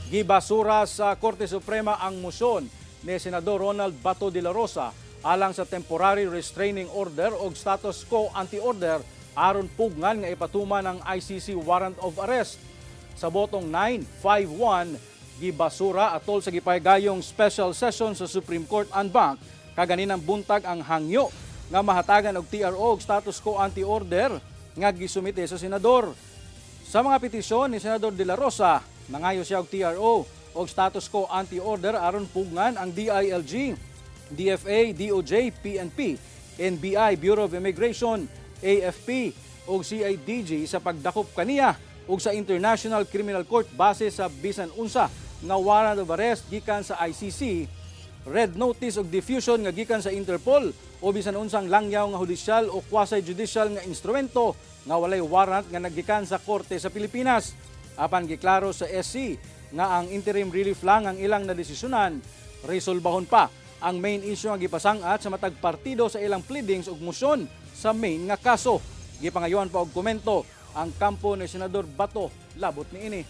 Gibasura sa Korte Suprema ang mosyon ni Senador Ronald Bato de la Rosa alang sa temporary restraining order o status quo ante order aron pugngan nga ipatuman ang ICC warrant of arrest. Sa botong 9-5-1, gibasura atol sa gipahigayong special session sa Supreme Court en banc kaganinang buntag ang hangyo nga mahatagan og TRO og status quo ante order nga gisumite sa senador. Sa mga petisyon ni Senador De La Rosa, nangayo siya og TRO og status quo ante order aron pugngan ang DILG, DFA, DOJ, PNP, NBI, Bureau of Immigration, AFP ug CIDG sa pagdakop kaniya ug sa International Criminal Court base sa bisan unsa nga warrant of arrest gikan sa ICC, red notice og diffusion nga gikan sa Interpol o bisan unsang langyaw nga hudisyal o quasi-judicial nga instrumento nga walay warrant nga naggikan sa korte sa Pilipinas. Apan giklaro sa SC nga ang interim relief lang ang ilang nadesisyonan, resolbahon pa ang main issue nga gipasang-at sa matag partido sa ilang pleadings ug motion sa main nga kaso. Gipangayuan pa og komento ang kampo ni Senador Bato labot niini.